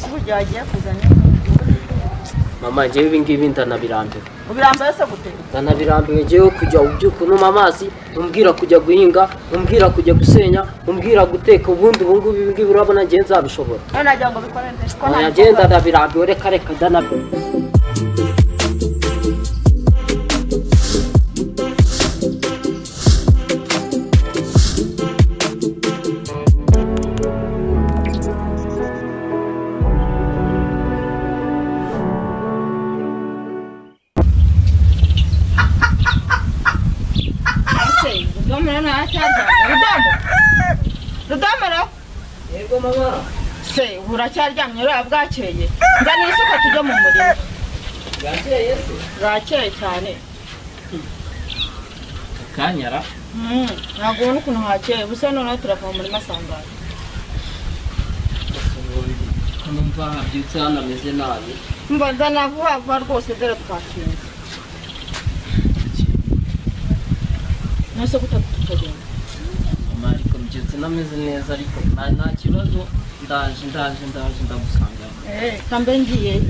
Burya wagiye kuzana mama njyewe ibi ngibi ndanabirambiwe. Ubirambiwe se gute? Ndanabirambiwe njyewe kujya ubyuka unuma amazi, umbwira kujya guhinga, umbwira kujya gusenya, umbwira guteka, ubundi ubu ngubu ibi ngibi urabona njyewe nzabishobora. None nagira ngo bikore nde? Ko nta ngenda ndabirambiwe, reka reka ndanabirambiwe. Rudomero? Yego mama. Se uracyaryamye uriya bwakeye. Nzana isuka tujye mu murima. Bwakeye se? Bwakeye cyane. Kanyara? Ntabwo ubona ukuntu hakeye, gusa noneho turava mu murima sangara. Numva habyutse hano ameze nabi. Mba nzana vuba vuba rwose dore twakinze. Nose kutatugenda. Mama ariko mbyutse nameze neza ariko nta kibazo, ndaje ndaje ndaje ndagusanga. Kambe ngiye.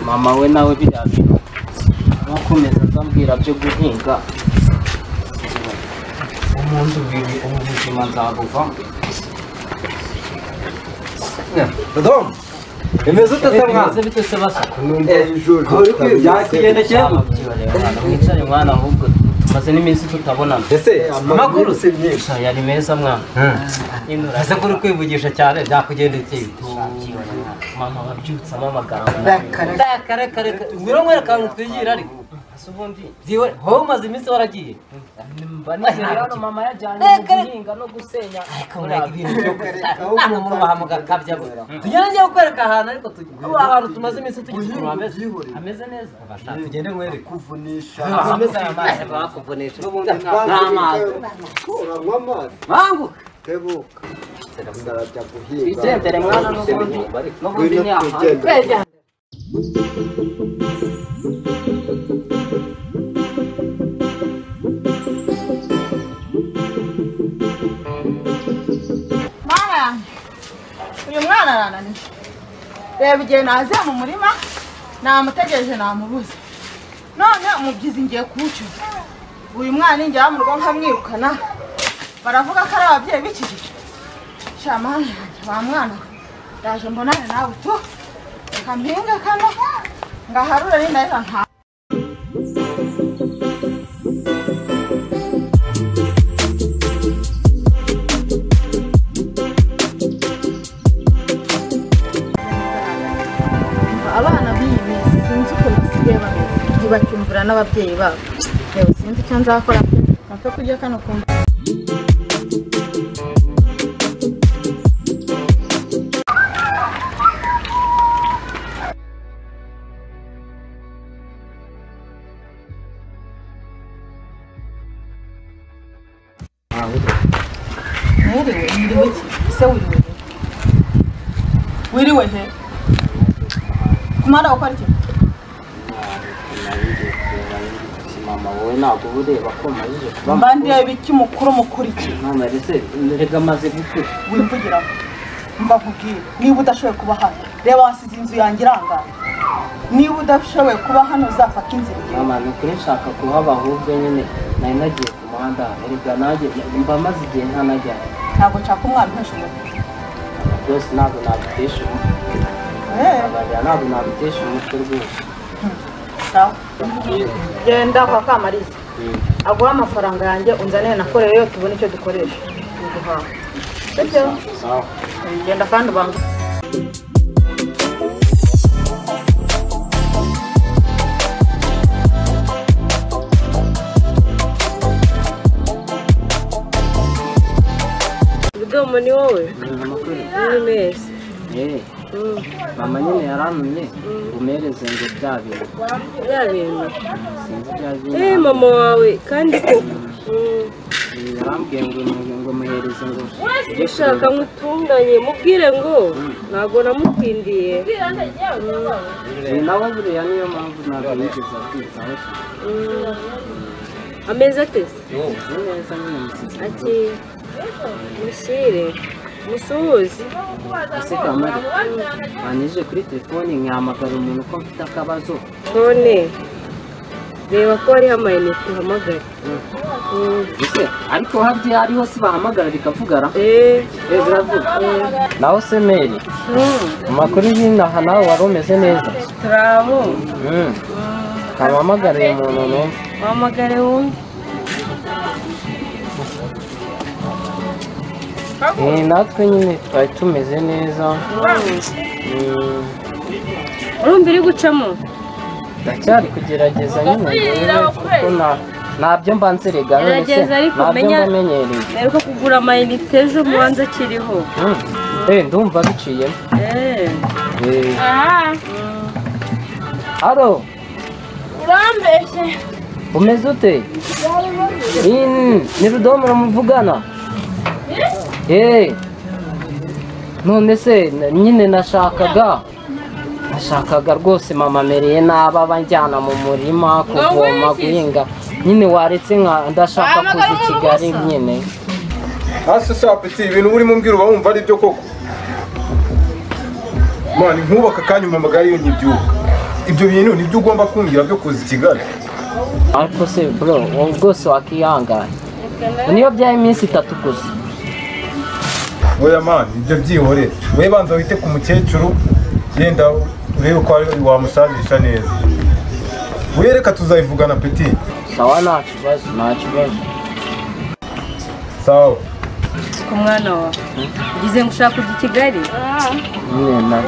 Mama we nawe biriya bintu akomeza azambwira byo guhinga. Umuntu bibi ubu buzima nzabuvamo. Dodom, bimeze ute se mwana? Bimeze bite se basa? Byakugendekeye mwicare mwana, ahubwo tumaze n'iminsi tutabonana. Ese amakuru si myinshi? Yari meza mwana. Ese kuri kwivugisha cyane byakugendekeye? Mama wabyutsamo amagambo. Reka reka reka ngwino nkwereke ahantu twigira ariko. Ubundi wowe umaze iminsi waragiye. Mba nizeye mama yajyanye mu guhinga no gusenya. Ariko mureka ibintu byo namwe murubaha mugakabya. Tugende ngiye kukwereka ahantu ariko ahantu tumaze iminsi tugize ukuntu hameze. Hameze neza. Tugende nkwereke. Kuvunisha. Bakuvunisha. N'amazi. Uranywa amazi. Banguka. Tebuka. Ndarajya guhinga. Twigendere mwana n'ubundi. N'ubundi ni ahantu. Uyu mwana arananiye. Reba igihe naziye mu murima namutegereje namubuze. None umubyizi ngiye kuwucyuza. Uyu mwana ninjya mu rugo nkamwirukana baravuga ko ari ababyeyi b'iki gihe. Sha mana yanjye wa mwana ndaje mbonane nawe tu. Reka mpinge kano ngaharure n'indahira nta. Abana b'iyi minsi sinzi ukuntu basigaye bameze, ntibacyumvira n'ababyeyi babo. Reba sinzi icyo nzakora pe, mpfe kurya kano kumva. Mwiriwe, mwiriwe iki? Ese wiriwe he? Wiriwe he? Kumara ukora iki? Mama wowe ntabwo uba ureba ko majije kuba mba ndeba iki mukuru mukuru iki? Mama ese rega maze gukura. Wimvugiraho mba nkubwire, niba udashoboye kuba hano reba wasize inzu yanjye irangaye. Niba udashoboye kuba hano uzafata inzira igenda. Mama ni ukuri nshaka kuhaba ahubwo nyine nari nagiye ku muhanda, erega nanjye mba maze igihe ntanajyana. Ntabwo nshaka umwana uhesha umutwe. Rwose ntabwo nagutesha umutwe. Ntabwo nagutesha umutwe rwose. Sawa. Genda kwa Kamariza. Aguha amafaranga yanjye unzanire nakoreye yo tubone icyo dukoresha. Nguhawe. Sibyo? Sawa. Genda kandi ubanguke. Rudomo ni wowe? Ni meza. Mama nyine yarantumye umereze ngo bya bintu. Bya bintu? Sinzi bya bintu. Mama wawe kandi koko. Yarambwiye ngo muhereze ngo ushaka nkutunganye mubwire ngo Ntabwo namutindiye. Nawe buriya niyo mpamvu ntabwo yigeze akwitaho. Ameze ate se? Ni neza nyine musize. Ati mushyire musuhuze. Ese Kamari, wanyije kuri telefoni nkahamagara umuntu ko mfite akabazo. None reba ko hariho amayinite uhamagara. Ese ariko harya hariho si bahamagara bikavugara? Biravuga. Naho se Mary, amakuru y'inaha nawe wari umeze neza? Turabo. Kampamagare umuntu numva. Wahamagare wumve. Natwe nyine twari tumeze neza. Urumva iri gucamo? Ndacyari kugerageza nyine kuko ntabyo mba nzerega none se ntabyo mbamenyereye. Ariko kugura amayinite ejo mubanza akiriho. Ndumva biciyemo. Halo. Urambeshye. Umeze ute? Ni Rudomoro muvugana? None se nyine nashakaga rwose mama mereye naba banjyana mu murima kuvoma guhinga nyine waretse nka ndashaka kuza i Kigali nyine. Hasi sapeti ibintu urimo umbwira uba wumva ari byo koko? Mani nkubaka kanya umpamagara iyo nkibyuka. Ibyo bintu nibyo ugomba kumbwira byo kuza i Kigali. Ariko se bro, wowe rwose wakihangana. Niyo byaye iminsi 3 gusa. Oya mani, ibyo byihorere. Wowe banza wite ku mukecuru, genda urebe ko wamusazisha neza. Wowe reka tuzabivugana peti. Sawa nta kibazo, nta kibazo. Sawa. Ku mwana wawe. Ugize ngo ushaka kujya i Kigali?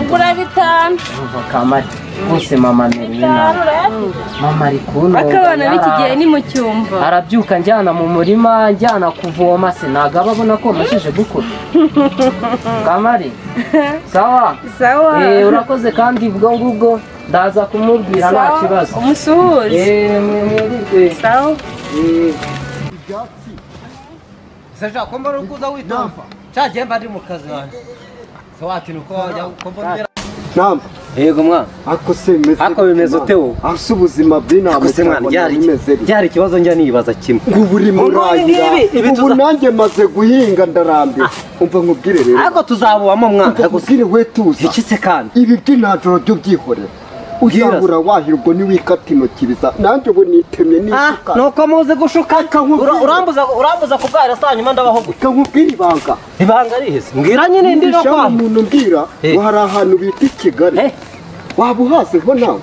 Ugura 5. Umva Kamari, rwose mama mereye nabi. Mama ari kuntunga. Akabana b'iki gihe ni mu cyumba. Arabyuka njyana mu murima, njyana kuvoma se ntabwo aba abona ko amashije gukura. Kamari, sawa? Sawa. Urakoze kandi ubwo ngubwo ndaza kumubwira nta kibazo. Umusuhuze. Mwirirwe. Sawa. Seja ko mbona ukuza witonda. Cyagiye mba ndi mu kazi wanjye. Se wakintu uko wajya ko mbona. Namba. Yego mwana. Ako se meze. Ako bimeze ute wowe? Ase ubuzima bw'inama Ako se mwana byari ikibazo njya nibaza kimwe. Ngo buri murayira. Ubu nanjye maze guhinga ndarambiwe. Umva nkubwire rero. Ako tuzabubamo mwana. Nkubwire we tuza. Iki se kandi? Ibi by'intajoro byo byihorera. Uzahura wahirwa niwikata intoki biza. Nanjye ubu nitemye n'isuka. Nuko muze gushuka. Urambuza kubwara saa nyuma ndabaho gutya. Nkubwire ibanga. Ibanga riheze. Mbwira nyine ndi no kwa. Umuntu mbwira ngo hari ahantu bita i Kigali. Waba uhazeho nawe?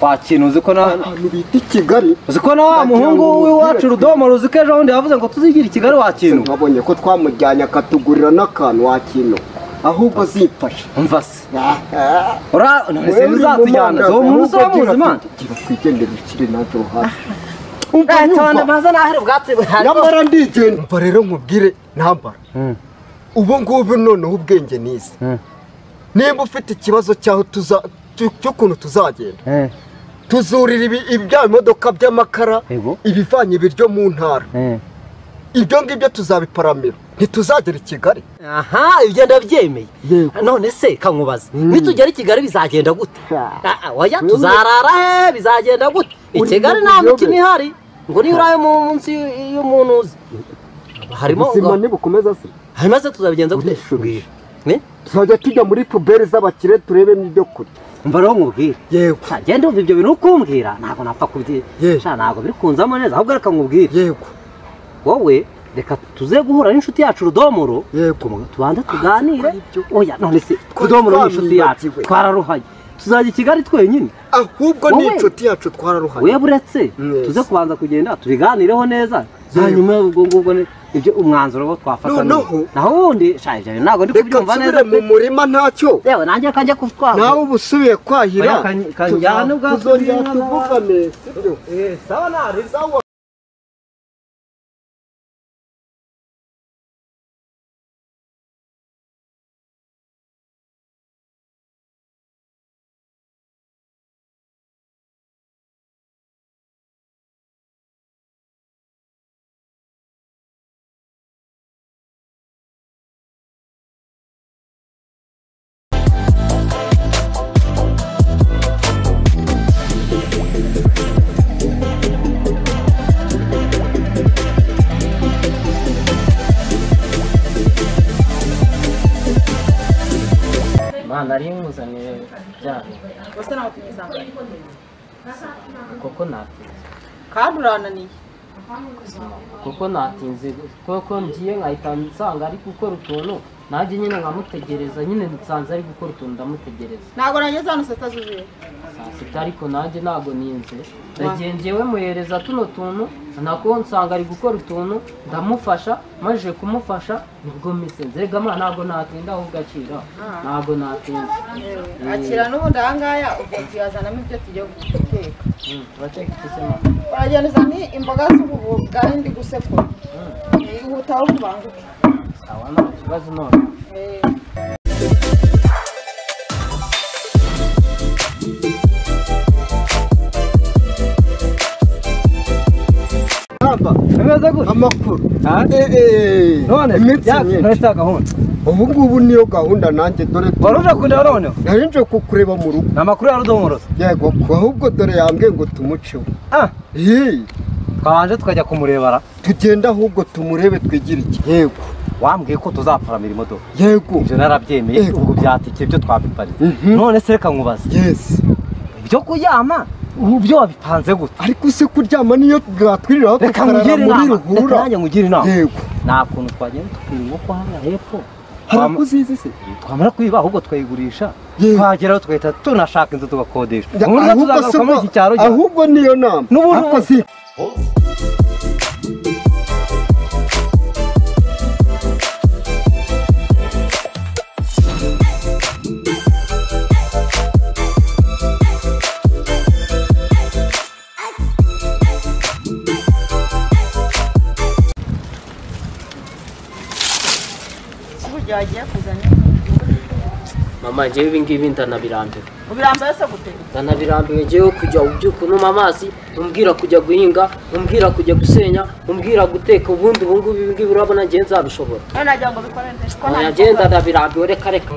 Wakintu uzi ko na ahantu bita i Kigali. Uzi ko na wa muhungu w'iwacu Rudomoro uzi ko ejo bundi yavuze ngo tuzigira i Kigali wakintu. Wabonye ko twamujyanye akatugurira n'akantu wakintu. Ahubwo zipfashe. Umva se. Ura none se uzatujyana zo umuntu uzamuzi man. Gira twigendere ukiri nanjye hafi. Umva maze nahere ubwatsi nyamara ndigenda. Umva rero nkubwire ntambara. Ubu ngubu noneho ubwenge nize. Nimba ufite ikibazo cyaho tuza cy'ukuntu tuzagenda. Tuzurira ibya imodoka by'amakara ibivanye ibiryo mu ntara. Ibyo ngibyo tuzabiparamira. Ntituzagera i Kigali. Aha, ibyo ndabyemeye. None se kankubaza. Nitugera i Kigali bizagenda gute? Oya tuzarara he bizagenda gute? I Kigali nta mikino ihari. Ngo niyo uraye munsi y'umuntu uzi. Harimo ubuzima ntibukomeza se. Hanyuma se tuzabigenza gute? Ne? Tuzajya tujya muri puberi z'abakire turebemo ibyo kurya. Umva rero nkubwire. Yego. Genda umva ibyo bintu ukumbwira ntabwo napfa kubyi. Sha ntabwo biri kunzamo neza ahubwo reka nkubwire. Yego. Wowe reka tuze guhura n'inshuti yacu Rudomoro. Yego. Tubanze tuganire. Oya none se Rudomoro ni inshuti yacu twararuhaye. Tuzajya i Kigali twenyine. Ahubwo ni inshuti yacu twararuhaye. Wewe buretse tuze kubanza kugenda tubiganireho neza. Hanyuma ubwo ngubwo ibyo umwanzuro wo twafata. Naho ubundi shaje ntabwo ndi kubyumva neza. Reka nsubire mu murima ntacyo. Yewe nanjye kajya kutwara. Nawe ubusubiye kwahira. Kanjyana ubwa tuzongera tuvugane. Sibyo? Sawa nari. Sawa. Nari nkuzaniye bya Gusa nawe tunyizanga. Koko natinze. Kandi urananiye. Koko natinze koko ngiye nkahita nsanga ari gukora utuntu nanjye nyine nkamutegereza nyine nsanze ari gukora utuntu ndamutegereza. Ntabwo nageze hano saa sita zuzuye. Saa sita ariko nanjye ntabwo ninze. Ndagiye njyewe muhereza tuno tuntu nako nsanga ari gukora utuntu ndamufasha maze kumufasha nibwo mise nzega ma ntabwo natinda ahubwo akira ntabwo natinda. Akira n'ubundi aha ngaya ubwo tuyazanamo ibyo tugiye guteka. Turateka iki se mama? Uragenda uzane imboga z'ubugari ndi gusekura. Ihutaho kubanguke. Sawa nta kibazo none. Amakuru. None none gahunda. Ubu ngubu niyo gahunda nanjye dore waruje kundeba none nari nje kukureba mu rugo. Amakuru ya Rudomoroza. Yego ahubwo dore yambwiye ngo tumuceho. Twabanje tukajya kumurebara. Tugenda ahubwo tumurebe twigire iki. Yego wambwiye ko tuzaparamira imodoka. Yego ibyo narabyemeye ubwo byatike byo twabiparitse. None se reka nkubaze. Yes. Ibyo kuryama ubyo wabipanze gute? Ariko se kuryama niyo bwatwiriraho tukarara muri ruhurura. Reka nkugire inama. Yego nta kuntu twagenda tukiba inkoko hariya hepfo. Harakuzizi se? Twamara kuyiba ahubwo twayigurisha twageraho tugahita tunashaka inzu tugakodesha. Ubundi tuzagaruka muri iki cyaro. Ahubwo niyo nama. N'ubundi Mama njyewe ibi ngibi ndanabirambiwe. Ubirambiwe se gute? Ndanabirambiwe njyewe kujya ubyuka unuma amazi, umbwira kujya guhinga, umbwira kujya gusenya, umbwira guteka ubundi ubu ngubu ibi ngibi urabona njyewe nzabishobora. None nagira ngo bikore nde? Oya njyewe ndanabirambiwe reka reka.